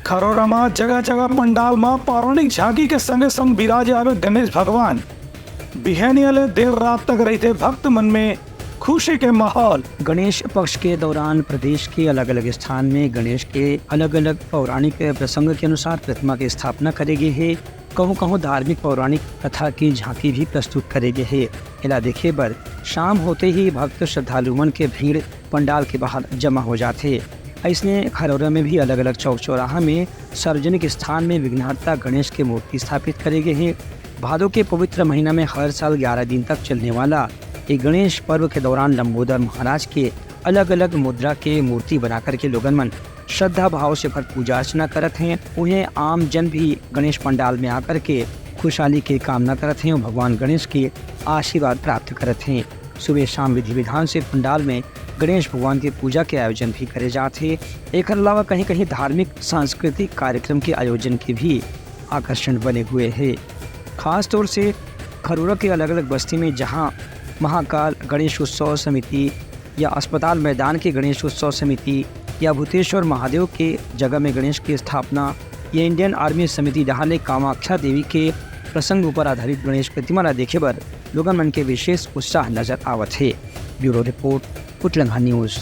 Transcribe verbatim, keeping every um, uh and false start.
खरोरा म जगह-जगह पंडाल म पौराणिक झांकी के संगे-संग बिराजे हवे गणेश भगवान। बिहनिया ले देर रात तक रहिथे भक्त मन में खुशी के माहौल। गणेश पक्ष के दौरान प्रदेश के अलग-अलग स्थान में गणेश के अलग-अलग पौराणिक प्रसंग के अनुसार प्रतिमा के स्थापना करे गे हे। कहूं-कहूं धार्मिक पौराणिक कथा की झांकी भी प्रस्तुत करे गे हे। एला देखे बर शाम होते ही भक्त श्रद्धालु मन के भीड़ पंडाल के बाहर जमा हो जाथे। अइसने खरोरा में भी अलग-अलग चौक चौराहा में सार्वजनिक स्थान में विघ्नहर्ता गणेश के मूर्ति स्थापित करे गे हे। भादो के पवित्र महीना में हर साल ग्यारह दिन तक चलने वाला ये गणेश पर्व के दौरान लंबोदर महाराज के अलग-अलग मुद्रा के मूर्ति बना करके लोगन मन श्रद्धा भाव से भर पूजा अर्चना करत हें। उहें आम जन भी गणेश पंडाल में आकर के खुशहाली के कामना करत हें और भगवान गणेश के आशीर्वाद प्राप्त करत हें। सुबह शाम विधि विधान से पंडाल में गणेश भगवान के पूजा के आयोजन भी करे जात हे। एकर अलावा कहीं-कहीं धार्मिक सांस्कृतिक कार्यक्रम के आयोजन के भी आकर्षण बने हुए हे। खास तौर से खरोरा के अलग-अलग बस्ती में जहां महाकाल गणेश उत्सव समिति या अस्पताल मैदान के गणेश उत्सव समिति या भूतेश्वर महादेव के जगह में गणेश की स्थापना या इंडियन आर्मी समिति डहार ले कामाख्या देवी के प्रसंग ऊपर आधारित गणेश प्रतिमा ला देखे बर लोगन मन के विशेष उत्साह नजर आवत हे। ब्यूरो रिपोर्ट, उतरंगा न्यूज।